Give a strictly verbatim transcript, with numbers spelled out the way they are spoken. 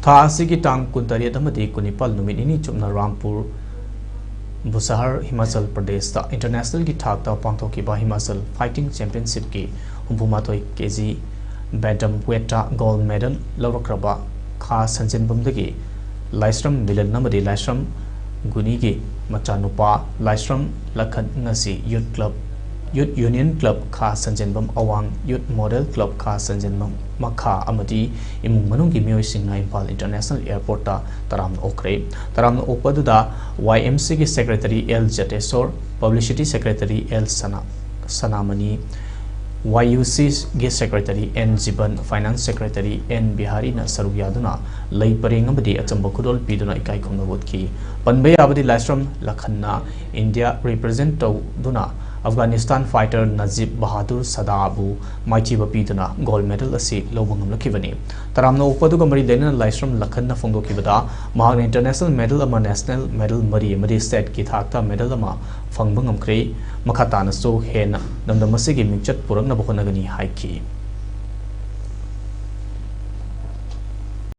ꯊꯥ ꯑꯁꯤꯒꯤ ꯇꯥꯡ ꯀꯨꯟꯇꯔꯦꯠ ꯑꯃꯗꯤ ꯀꯨꯟꯅꯤꯄꯥꯜ ꯅꯨꯃꯤꯠ ꯅꯤꯅꯤ ꯆꯨꯞꯅ ꯔꯥꯝꯄꯨꯔ ꯕꯨꯁꯍꯔ ꯍꯤꯃꯥꯆꯜ ꯄ꯭ꯔꯗꯦꯁꯇ ꯏꯟꯇꯔꯅꯦꯁꯅꯦꯜꯒꯤ ꯊꯥꯛꯇ ꯄꯥꯡꯊꯣꯛꯈꯤꯕ ꯍꯤꯃꯥꯆꯜ ꯐꯥꯏꯇꯤꯡ ꯆꯦꯝꯄꯤꯌꯟꯁꯤꯞꯀꯤ ꯍꯨꯝꯐꯨꯃꯥꯊꯣꯏ ꯀꯦ ꯖꯤ ꯕꯦꯟꯇꯝ ꯋꯦꯠꯇ ꯒꯣꯜꯗ ꯃꯦꯗꯜ ꯂꯧꯔꯛꯈ꯭ꯔꯕ ꯈꯥ ꯁꯟꯖꯦꯟꯕꯝꯗꯒꯤ ꯂꯥꯏꯁ꯭ꯔꯝ ꯃꯤꯂꯟ ꯑꯃꯗꯤ ꯂꯥꯏꯁ꯭ꯔꯝ ꯒꯨꯅꯤꯒꯤ ꯃꯆꯥꯅꯨꯄꯥ ꯂꯥꯏꯁ꯭ꯔꯝ ꯂꯈꯟ ꯉꯁꯤ ꯌꯨꯠ ꯀ꯭ꯂꯕ, ꯌꯨꯠ ꯌꯨꯅꯤꯌꯟ ꯀ꯭ꯂꯕ ꯈꯥ ꯁꯟꯖꯦꯟꯕꯝ ꯑꯋꯥꯡ, ꯌꯨꯠ ꯃꯣꯗꯦꯜ ꯀ꯭ꯂꯕ ꯈꯥ ꯁꯟꯖꯦꯟꯕꯝ ꯃꯈꯥ ꯑꯃꯗꯤ ꯏꯃꯨꯡ ꯃꯅꯨꯡꯒꯤ ꯃꯤꯑꯣꯏꯁꯤꯡꯅ ꯏꯝꯐꯥꯜ ꯏꯟꯇꯔꯅꯦꯁꯅꯦꯜ ꯑꯦꯌꯔꯄꯣꯔꯠꯇ ꯇꯔꯥꯝꯅ ꯑꯣꯛꯈ꯭ꯔꯦ꯫ ꯇꯔꯥꯝꯅ ꯑꯣꯛꯄ ꯑꯗꯨꯗ ꯋꯥꯏ ꯑꯦꯝ ꯁꯤꯒꯤ secretary L Jateshor, publicity secretary L ꯁꯅꯥ-, ꯁꯅꯥꯃꯅꯤ, ꯋꯥꯏ ꯌꯨ ꯁꯤꯒꯤ secretary N Jiban, finance secretary N ꯕꯤꯍꯥꯔꯤꯅ ꯁꯔꯨꯛ ꯌꯥꯗꯨꯅ ꯂꯩ ꯄꯔꯦꯡ ꯑꯃꯗꯤ ꯑꯆꯝꯕ ꯈꯨꯗꯣꯜ ꯄꯤꯗꯨꯅ ꯏꯀꯥꯏ ꯈꯨꯝꯅꯕ ꯎꯠꯈꯤ꯫ ꯄꯟꯕ ꯌꯥꯕꯗꯤ ꯂꯥꯏꯁ꯭ꯔꯝ ꯂꯈꯟꯅ ꯏꯟꯗꯤꯌꯥ ꯔꯤꯄ꯭ꯔꯖꯦꯟꯠ ꯇꯧꯗꯨꯅ ꯑꯐꯒꯥꯅꯤꯁꯇꯥꯟ ꯐꯥꯏꯇꯔ ꯅꯖꯤꯕ ꯕꯍꯥꯗꯨꯔ ꯁꯥꯗꯥꯕꯨ ꯃꯥꯏꯊꯤꯕ ꯄꯤꯗꯨꯅ ꯒꯣꯜꯗ ꯃꯦꯗꯜ ꯑꯁꯤ ꯂꯧꯕ ꯉꯝꯂꯛꯈꯤꯕꯅꯤ꯫ ꯇꯔꯥꯝꯅ ꯑꯣꯛꯄ ꯑꯗꯨꯒ ꯃꯔꯤ ꯂꯩꯅꯅ ꯂꯥꯏꯁ꯭ꯔꯝ ꯂꯈꯟꯅ ꯐꯣꯡꯗꯣꯛꯈꯤꯕꯗ, ꯃꯍꯥꯛꯅ ꯏꯟꯇꯔꯅꯦꯁꯅꯦꯜ ꯃꯦꯗꯜ ꯑꯃ, ꯅꯦꯁꯅꯦꯜ ꯃꯦꯗꯜ ꯃꯔꯤ ꯑꯃꯗꯤ ꯁ꯭ꯇꯦꯠꯀꯤ ꯊꯥꯛꯇ ꯃꯦꯗꯜ ꯑꯃ ꯐꯪꯕ ꯉꯝꯈ꯭ꯔꯦ꯫ ꯃꯈꯥ ꯇꯥꯅꯁꯨ ꯍꯦꯟꯅ ꯂꯝꯗꯝ ꯑꯁꯤꯒꯤ ꯃꯤꯡꯆꯠ ꯄꯨꯔꯛꯅꯕ ꯍꯣꯠꯅꯒꯅꯤ ꯍꯥꯏꯈꯤ꯫